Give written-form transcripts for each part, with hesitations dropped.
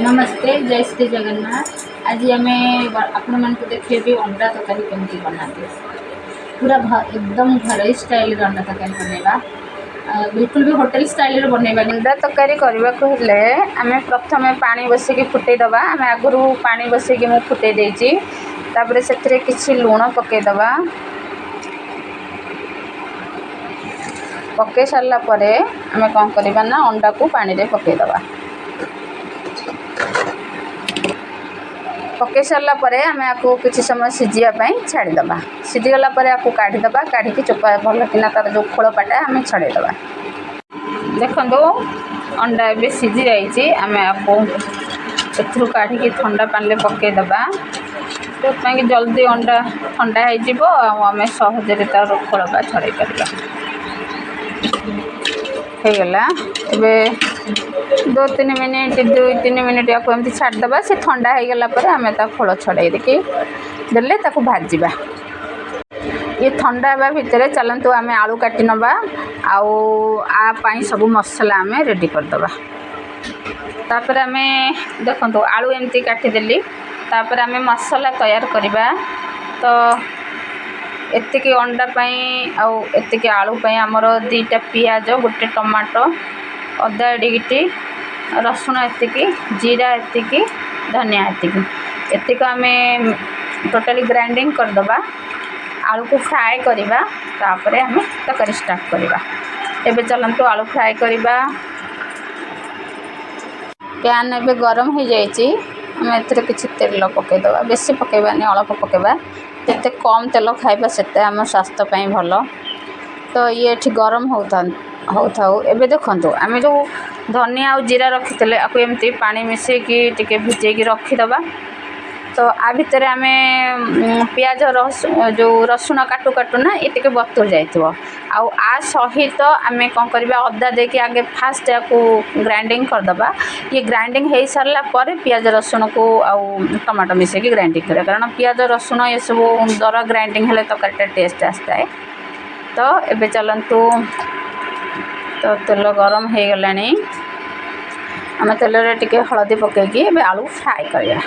ନମସ୍ତେ, ଜୟ ଶ୍ରୀ ଜଗନ୍ନାଥ। ଆଜି ଆମେ ଆପଣମାନଙ୍କୁ ଦେଖେଇବି ଅଣ୍ଡା ତରକାରୀ କେମିତି ବନାନ୍ତି। ପୁରା ଏକଦମ ଘରୋଇ ଷ୍ଟାଇଲରେ ଅଣ୍ଡା ତରକାରୀ ବନେଇବା, ବିଲକୁଲ ବି ହୋଟେଲ ଷ୍ଟାଇଲରେ ବନେଇବାନି। ଅଣ୍ଡା ତରକାରୀ କରିବାକୁ ହେଲେ ଆମେ ପ୍ରଥମେ ପାଣି ବସେଇକି ଫୁଟେଇ ଦେବା। ଆମେ ଆଗରୁ ପାଣି ବସେଇକି ମୁଁ ଫୁଟେଇ ଦେଇଛି। ତାପରେ ସେଥିରେ କିଛି ଲୁଣ ପକେଇଦେବା। ପକେଇ ସାରିଲା ପରେ ଆମେ କ'ଣ କରିବା ନା ଅଣ୍ଡାକୁ ପାଣିରେ ପକେଇଦେବା। ପକେଇ ସାରିଲା ପରେ ଆମେ ଆକୁ କିଛି ସମୟ ସିଝିବା ପାଇଁ ଛାଡ଼ିଦେବା। ସିଝିଗଲା ପରେ ଆକୁ କାଢ଼ିଦେବା। କାଢ଼ିକି ଚୋପା ଭଲ କିନା ତା'ର ଯେଉଁ ଖୋଳପାଟା ଆମେ ଛଡ଼େଇଦେବା। ଦେଖନ୍ତୁ, ଅଣ୍ଡା ଏବେ ସିଝି ଯାଇଛି। ଆମେ ଆକୁ ଏଥିରୁ କାଢ଼ିକି ଥଣ୍ଡା ପାଣିରେ ପକେଇଦେବା, ଯେଉଁଥିପାଇଁ କି ଜଲ୍ଦି ଅଣ୍ଡା ଥଣ୍ଡା ହେଇଯିବ ଆଉ ଆମେ ସହଜରେ ତା'ର ଖୋଳପା ଛଡ଼େଇ ପାରିବା। ହେଇଗଲା। ଏବେ 2-3 ମିନିଟ୍, 2-3 ମିନିଟ୍ ୟାକୁ ଏମିତି ଛାଡ଼ିଦେବା। ସେ ଥଣ୍ଡା ହେଇଗଲା ପରେ ଆମେ ତା ଖୋଳ ଛଡ଼େଇ ଦେଇକି ଦେଲେ ତାକୁ ଭାଜିବା। ଇଏ ଥଣ୍ଡା ହେବା ଭିତରେ ଚାଲନ୍ତୁ ଆମେ ଆଳୁ କାଟି ନେବା ଆଉ ଆ ପାଇଁ ସବୁ ମସଲା ଆମେ ରେଡ଼ି କରିଦେବା। ତାପରେ ଆମେ ଦେଖନ୍ତୁ, ଆଳୁ ଏମିତି କାଟିଦେଲି। ତାପରେ ଆମେ ମସଲା ତୟାର କରିବା। ତ ଏତିକି ଅଣ୍ଡା ପାଇଁ ଆଉ ଏତିକି ଆଳୁ ପାଇଁ ଆମର 2ଟା ପିଆଜ, ଗୋଟେ ଟମାଟୋ, ଅଦା ଏଡ଼ିକିଟି, ରସୁଣ ଏତିକି, ଜିରା ଏତିକି, ଧନିଆ ଏତିକି। ଏତିକି ଆମେ ଟୋଟାଲି ଗ୍ରାଇଣ୍ଡିଙ୍ଗ କରିଦେବା। ଆଳୁକୁ ଫ୍ରାଏ କରିବା, ତାପରେ ଆମେ ତରକାରୀ ଷ୍ଟାର୍ଟ କରିବା। ଏବେ ଚାଲନ୍ତୁ ଆଳୁ ଫ୍ରାଏ କରିବା। ପ୍ୟାନ୍ ଏବେ ଗରମ ହେଇଯାଇଛି। ଆମେ ଏଥିରେ କିଛି ତେଲ ପକାଇଦେବା। ବେଶୀ ପକାଇବାନି, ଅଳ୍ପ ପକାଇବା। ଯେତେ କମ୍ ତେଲ ଖାଇବା, ସେତେ ଆମ ସ୍ୱାସ୍ଥ୍ୟ ପାଇଁ ଭଲ। ତ ଇଏ ଏଠି ଗରମ ହେଉଥାଉ। ଏବେ ଦେଖନ୍ତୁ, ଆମେ ଯେଉଁ ଧନିଆ ଆଉ ଜିରା ରଖିଥିଲେ, ଆକୁ ଏମିତି ପାଣି ମିଶାଇକି ଟିକେ ଭିଜେଇକି ରଖିଦେବା। ତ ଆ ଭିତରେ ଆମେ ପିଆଜ ଯେଉଁ ରସୁଣ କାଟୁ କାଟୁ ନା ଏ ଟିକେ ବତୁରି ଯାଇଥିବ। ଆଉ ଆ ସହିତ ଆମେ କ'ଣ କରିବା? ଅଦା ଦେଇକି ଆଗେ ଫାଷ୍ଟ ୟାକୁ ଗ୍ରାଇଣ୍ଡିଙ୍ଗ କରିଦେବା। ଇଏ ଗ୍ରାଇଣ୍ଡିଙ୍ଗ ହେଇସାରିଲା ପରେ ପିଆଜ ରସୁଣକୁ ଆଉ ଟମାଟୋ ମିଶାଇକି ଗ୍ରାଇଣ୍ଡିଙ୍ଗ କରିବା, କାରଣ ପିଆଜ ରସୁଣ ଏସବୁ ଦର ଗ୍ରାଇଣ୍ଡିଙ୍ଗ ହେଲେ ତରକାରୀଟା ଟେଷ୍ଟ ଆସିଥାଏ। ତ ଏବେ ଚାଲନ୍ତୁ। ତ ତେଲ ଗରମ ହେଇଗଲାଣି। ଆମେ ତେଲରେ ଟିକେ ହଳଦୀ ପକାଇକି ଏବେ ଆଳୁ ଫ୍ରାଏ କରିବା।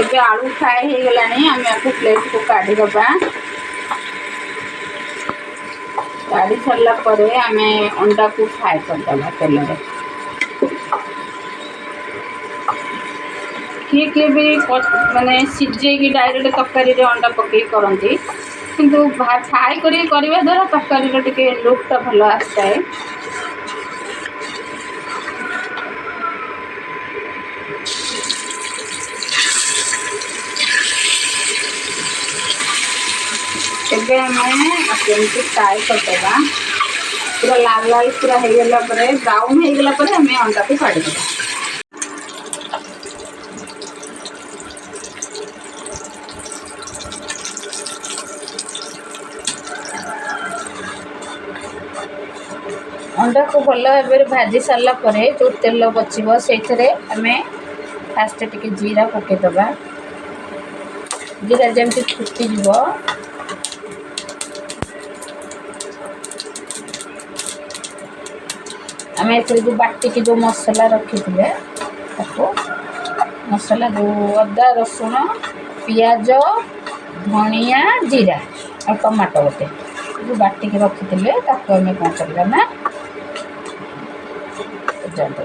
ଏବେ ଆଳୁ ଫ୍ରାଏ ହେଇଗଲାଣି। ଆମେ ଆକୁ ପ୍ଲେଟ୍କୁ କାଢ଼ିଦେବା। କାଢ଼ି ସାରିଲା ପରେ ଆମେ ଅଣ୍ଡାକୁ ଫ୍ରାଏ କରିଦେବା ତେଲରେ। କିଏ କିଏ ବି ମାନେ ସିଝେଇକି ଡାଇରେକ୍ଟ ତରକାରୀରେ ଅଣ୍ଡା ପକେଇକି କରନ୍ତି, କିନ୍ତୁ ଫ୍ରାଏ କରିକି କରିବା ଦ୍ୱାରା ତରକାରୀର ଟିକେ ଲୁକ୍ଟା ଭଲ ଆସିଥାଏ। ଏବେ ଆମେ ଏମିତି ଫ୍ରାଏ କରିଦେବା। ପୁରା ଲାଲ ଲାଲ ପୁରା ହେଇଗଲା ପରେ, ବ୍ରାଉନ୍ ହେଇଗଲା ପରେ ଆମେ ଅଣ୍ଡାକୁ କାଢ଼ିଦେବା। ଅଣ୍ଡାକୁ ଭଲ ଭାବରେ ଭାଜି ସାରିଲା ପରେ ଯେଉଁ ତେଲ ବଚିବ, ସେଇଥିରେ ଆମେ ଫାଷ୍ଟ ଟିକେ ଜିରା ପକାଇଦେବା। ଜିରା ଯେମିତି ଫୁଟିଯିବ, ଆମେ ଏଥିରେ ଯେଉଁ ବାଟିକି ଯେଉଁ ମସଲା ରଖିଥିଲେ, ତାକୁ ମସଲା ଯେଉଁ ଅଦା, ରସୁଣ, ପିଆଜ, ଧନିଆ, ଜିରା ଆଉ ଟମାଟୋ ଗୋଟେ ଯେଉଁ ବାଟିକି ରଖିଥିଲେ, ତାକୁ ଆମେ କ'ଣ କରିବା ନା ଦେବା।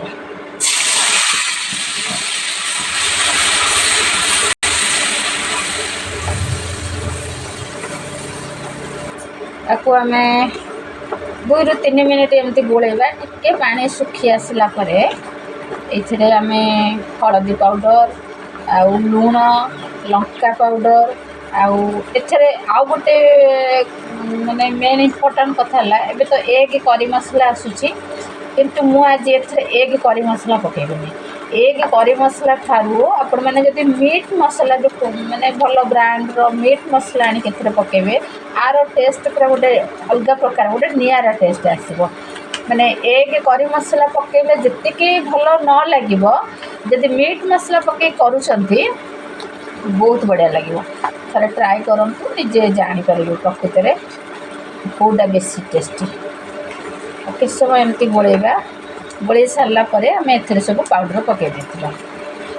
ତାକୁ ଆମେ 2ରୁ 3 ମିନିଟ୍ ଏମିତି ଗୋଳେଇବା। ଟିକେ ପାଣି ଶୁଖି ଆସିଲା ପରେ ଏଇଥିରେ ଆମେ ହଳଦୀ ପାଉଡ଼ର ଆଉ ଲୁଣ, ଲଙ୍କା ପାଉଡ଼ର। ଆଉ ଏଥିରେ ଆଉ ଗୋଟେ ମାନେ ମେନ୍ ଇମ୍ପୋର୍ଟାଣ୍ଟ କଥା ହେଲା, ଏବେ ତ ଏଗ୍ କରି ମସଲା ଆସୁଛି, କିନ୍ତୁ ମୁଁ ଆଜି ଏଥିରେ ଏଗ୍ କରି ମସଲା ପକାଇବିନି। ଏଗ୍ କରି ମସଲା ଠାରୁ ଆପଣମାନେ ଯଦି ମିଟ୍ ମସଲା, ଯେଉଁ ମାନେ ଭଲ ବ୍ରାଣ୍ଡର ମିଟ୍ ମସଲା ଆଣିକି ଏଥିରେ ପକାଇବେ, ଆର ଟେଷ୍ଟ ପୁରା ଗୋଟେ ଅଲଗା ପ୍ରକାର, ଗୋଟେ ନିଆରା ଟେଷ୍ଟ ଆସିବ। ମାନେ ଏଗ୍ କରି ମସଲା ପକାଇଲେ ଯେତିକି ଭଲ ନ ଲାଗିବ, ଯଦି ମିଟ୍ ମସଲା ପକାଇ କରୁଛନ୍ତି, ବହୁତ ବଢ଼ିଆ ଲାଗିବ। ଥରେ ଟ୍ରାଏ କରନ୍ତୁ, ନିଜେ ଜାଣିପାରିବେ ପ୍ରକୃତରେ। କେଉଁଟା ବେଶୀ ଟେଷ୍ଟି। କିଛି ସମୟ ଏମିତି ଗୋଳେଇବା। ଗୋଳେଇ ସାରିଲା ପରେ ଆମେ ଏଥିରେ ସବୁ ପାଉଡ଼ର ପକାଇ ଦେଇଥିବା।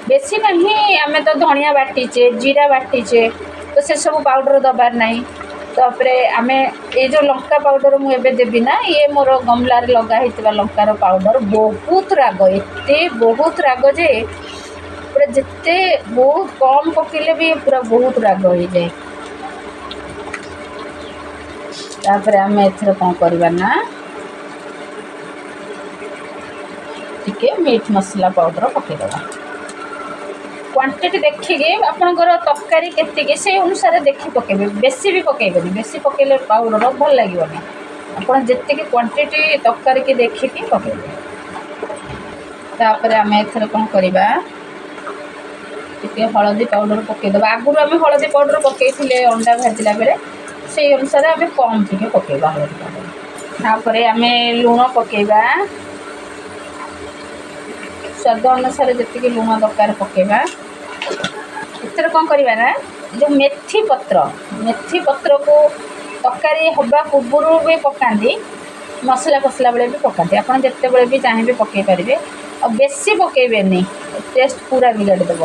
ବେଶୀ ନାହିଁ, ଆମେ ତ ଧଣିଆ ବାଟିଛେ, ଜିରା ବାଟିଛେ, ତ ସେସବୁ ପାଉଡ଼ର ଦେବାର ନାହିଁ। ତାପରେ ଆମେ ଏଇ ଯେଉଁ ଲଙ୍କା ପାଉଡ଼ର ମୁଁ ଏବେ ଦେବି ନା, ଇଏ ମୋର ଗମଲାରେ ଲଗା ହେଇଥିବା ଲଙ୍କାର ପାଉଡ଼ର। ବହୁତ ରାଗ, ଏତେ ବହୁତ ରାଗ ଯେ ପୁରା ଯେତେ ବହୁତ କମ୍ ପକାଇଲେ ବି ପୁରା ବହୁତ ରାଗ ହେଇଯାଏ। ତାପରେ ଆମେ ଏଥିରେ କ'ଣ କରିବା ନା, ଟିକେ ମିଟ୍ ମସଲା ପାଉଡ଼ର ପକାଇଦେବା। କ୍ୱାଣ୍ଟିଟି ଦେଖିକି ଆପଣଙ୍କର ତରକାରୀ କେତିକି ସେଇ ଅନୁସାରେ ଦେଖି ପକାଇବେ। ବେଶୀ ବି ପକାଇବେନି, ବେଶୀ ପକାଇଲେ ପାଉଡ଼ର ଭଲ ଲାଗିବନି। ଆପଣ ଯେତିକି କ୍ୱାଣ୍ଟିଟି ତରକାରୀକି ଦେଖିକି ପକାଇବେ। ତାପରେ ଆମେ ଏଥିରେ କ'ଣ କରିବା, ଟିକେ ହଳଦୀ ପାଉଡ଼ର ପକାଇଦେବା। ଆଗରୁ ଆମେ ହଳଦୀ ପାଉଡ଼ର ପକାଇଥିଲେ ଅଣ୍ଡା ଭାଜିଲା ବେଳେ, ସେଇ ଅନୁସାରେ ଆମେ କମ୍ ଟିକେ ପକାଇବା ହଳଦୀ ପାଉଡ଼ର। ତାପରେ ଆମେ ଲୁଣ ପକାଇବା, ସ୍ୱାଦ ଅନୁସାରେ ଯେତିକି ଲୁଣ ଦରକାର ପକାଇବା। ଏଥିରେ କ'ଣ କରିବା ନା, ଯେଉଁ ମେଥି ପତ୍ର, ମେଥି ପତ୍ରକୁ ତରକାରୀ ହେବା ପୂର୍ବରୁ ବି ପକାନ୍ତି, ମସଲା କଷିଲା ବେଳେ ବି ପକାନ୍ତି। ଆପଣ ଯେତେବେଳେ ବି ଚାହିଁବେ ପକାଇ ପାରିବେ। ଆଉ ବେଶୀ ପକାଇବେନି, ଟେଷ୍ଟ ପୁରା ବିଗାଡ଼ି ଦେବ।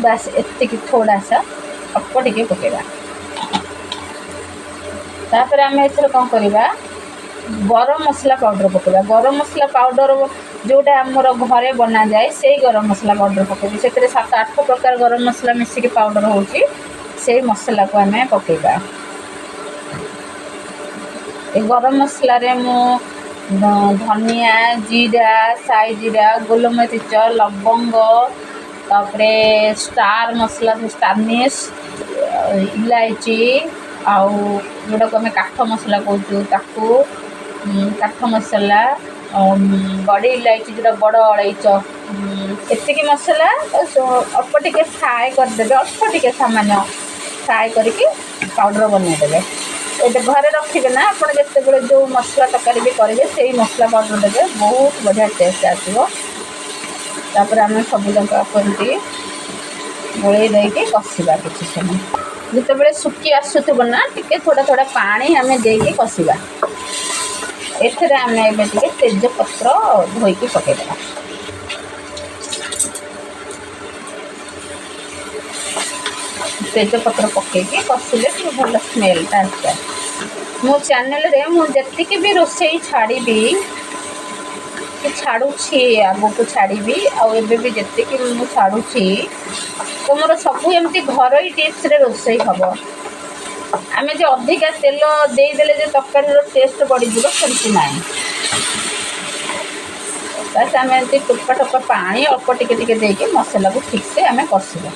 ବାସ୍ ଏତିକି ଥୋଡ଼ା ସା ଅଳ୍ପ ଟିକେ ପକାଇବା। ତାପରେ ଆମେ ଏଥିରେ କ'ଣ କରିବା, ଗରମ ମସଲା ପାଉଡ଼ର ପକାଇବା। ଗରମ ମସଲା ପାଉଡ଼ର ଯେଉଁଟା ଆମର ଘରେ ବନାଯାଏ ସେଇ ଗରମ ମସଲା ପାଉଡ଼ର ପକାଇବି। ସେଥିରେ 7-8 ପ୍ରକାର ଗରମ ମସଲା ମିଶିକି ପାଉଡ଼ର ହେଉଛି, ସେଇ ମସଲାକୁ ଆମେ ପକାଇବା। ଏ ଗରମ ମସଲାରେ ମୁଁ ଧନିଆ, ଜିରା, ସାଇ ଜିରା, ଗୋଲମରିଚ, ଲବଙ୍ଗ, ତାପରେ ଷ୍ଟାର ମସଲା, ଷ୍ଟାରନିସ୍, ଇଲାଇଚି, ଆଉ ଯେଉଁଟାକୁ ଆମେ କାଠ ମସଲା କହୁଛୁ ତାକୁ, କାଠ ମସଲା, ବଡ଼ି ଇଲାଇଚି ଯେଉଁଟା ବଡ଼ ଅଳେଇଚ, ଏତିକି ମସଲା ଅଳ୍ପ ଟିକେ ଫ୍ରାଏ କରିଦେବେ, ଅଳ୍ପ ଟିକେ ସାମାନ୍ୟ ଫ୍ରାଏ କରିକି ପାଉଡ଼ର ବନେଇଦେବେ। ଏବେ ଘରେ ରଖିବେ ନା, ଆପଣ ଯେତେବେଳେ ଯେଉଁ ମସଲା ତରକାରୀ ବି କରିବେ ସେଇ ମସଲା ପାଉଡ଼ର ଦେବେ, ବହୁତ ବଢ଼ିଆ ଟେଷ୍ଟ ଆସିବ। ତାପରେ ଆମେ ସବୁ ଯାକ ଏମିତି ଗୋଳେଇ ଦେଇକି କଷିବା କିଛି ସମୟ। ଯେତେବେଳେ ଶୁଖି ଆସୁଥିବ ନା, ଟିକେ ଥୋଡ଼ା ଥୋଡ଼ା ପାଣି ଆମେ ଦେଇକି କଷିବା। ଏଥିରେ ଆମେ ଏବେ ଟିକେ ତେଜପତ୍ର ଧୋଇକି ପକାଇଦେବା। ତେଜପତ୍ର ପକାଇକି କଷିଲେ ଟିକେ ଭଲ ସ୍ମେଲଟା ଆସିଥାଏ। ମୋ ଚ୍ୟାନେଲରେ ମୁଁ ଯେତିକି ବି ରୋଷେଇ ଛାଡ଼ିବି କି ଛାଡ଼ୁଛି, ଆଗକୁ ଛାଡ଼ିବି, ଆଉ ଏବେ ବି ଯେତିକି ମୁଁ ଛାଡ଼ୁଛି, ତ ମୋର ସବୁ ଏମିତି ଘରୋଇ ଟିପ୍ସରେ ରୋଷେଇ ହେବ। ଆମେ ଯେ ଅଧିକା ତେଲ ଦେଇଦେଲେ ଯେ ତରକାରୀର ଟେଷ୍ଟ ବଢ଼ିଯିବ ସେମିତି ନାହିଁ। ବାସ୍ ଆମେ ଏମିତି ଟୋପା ଟୋପା ପାଣି ଅଳ୍ପ ଟିକେ ଟିକେ ଦେଇକି ମସଲାକୁ ଠିକ୍ସେ ଆମେ କଷିବା।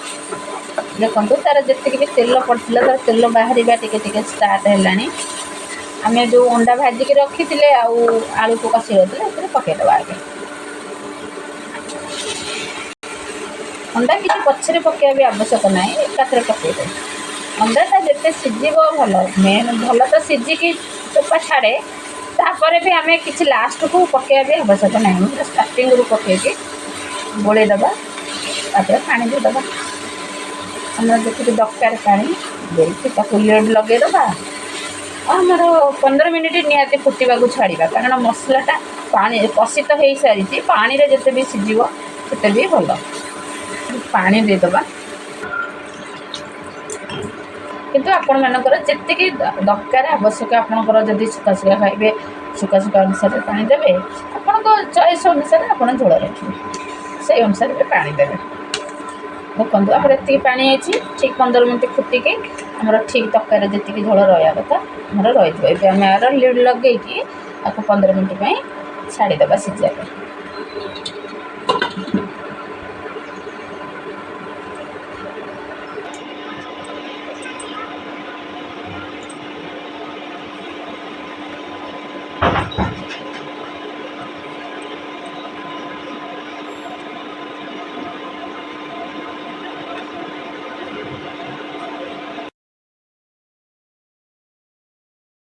ଦେଖନ୍ତୁ ତା'ର ଯେତିକି ବି ତେଲ ପଡ଼ିଥିଲା ତା'ର ତେଲ ବାହାରିବା ଟିକେ ଟିକେ ଷ୍ଟାର୍ଟ ହେଲାଣି। ଆମେ ଯେଉଁ ଅଣ୍ଡା ଭାଜିକି ରଖିଥିଲେ ଆଉ ଆଳୁକୁ କଷି ରଖିଥିଲେ ସେଥିରେ ପକାଇଦେବା। ଆଗେ ଅଣ୍ଡା କିଛି ପଛରେ ପକାଇବା ବି ଆବଶ୍ୟକ ନାହିଁ, ଏକାଥରେ ପକାଇଦେବେ। ଅଣ୍ଡାଟା ଯେତେ ସିଝିବ ଭଲ, ମେନ୍ ଭଲ ତ ସିଝିକି ଚୋପା ଛାଡ଼େ, ତାପରେ ବି ଆମେ କିଛି ଲାଷ୍ଟକୁ ପକାଇବା ବି ଆବଶ୍ୟକ ନାହିଁ। ପୁରା ଷ୍ଟାର୍ଟିଂରୁ ପକାଇକି ଗୋଳେଇ ଦେବା, ତାପରେ ପାଣି ଦେଇଦେବା। ଆମର ଯେତିକି ଦରକାର ପାଣି ଦେଇକି ତାକୁ ଲିଡ୍ ଲଗାଇଦେବା। ଆଉ ଆମର 15 ମିନିଟ୍ ନିହାତି ଫୁଟିବାକୁ ଛାଡ଼ିବା, କାରଣ ମସଲାଟା ପାଣି କଷି ତ ହେଇସାରିଛି, ପାଣିରେ ଯେତେ ବି ସିଝିବ ସେତେ ବି ଭଲ। ପାଣି ଦେଇଦେବା, କିନ୍ତୁ ଆପଣମାନଙ୍କର ଯେତିକି ଦରକାର ଆବଶ୍ୟକ, ଆପଣଙ୍କର ଯଦି ଶୁଖା ଶୁଖା ଖାଇବେ ଶୁଖା ଶୁଖା ଅନୁସାରେ ପାଣି ଦେବେ, ଆପଣଙ୍କ ଚଏସ୍ ଅନୁସାରେ ଆପଣ ଝୋଳ ରଖିବେ, ସେଇ ଅନୁସାରେ ବି ପାଣି ଦେବେ। ଦେଖନ୍ତୁ ଆମର ଏତିକି ପାଣି ଅଛି, ଠିକ୍ 15 ମିନିଟ୍ ଫୁଟିକି ଆମର ଠିକ୍ ତରକାରୀରେ ଯେତିକି ଝୋଳ ରହିବା କଥା ଆମର ରହିଯିବ। ଏବେ ଆମେ ଆର ଲିଡ୍ ଲଗେଇକି ତାକୁ 15 ମିନିଟ୍ ପାଇଁ ଛାଡ଼ିଦେବା ସିଝିବା ପାଇଁ।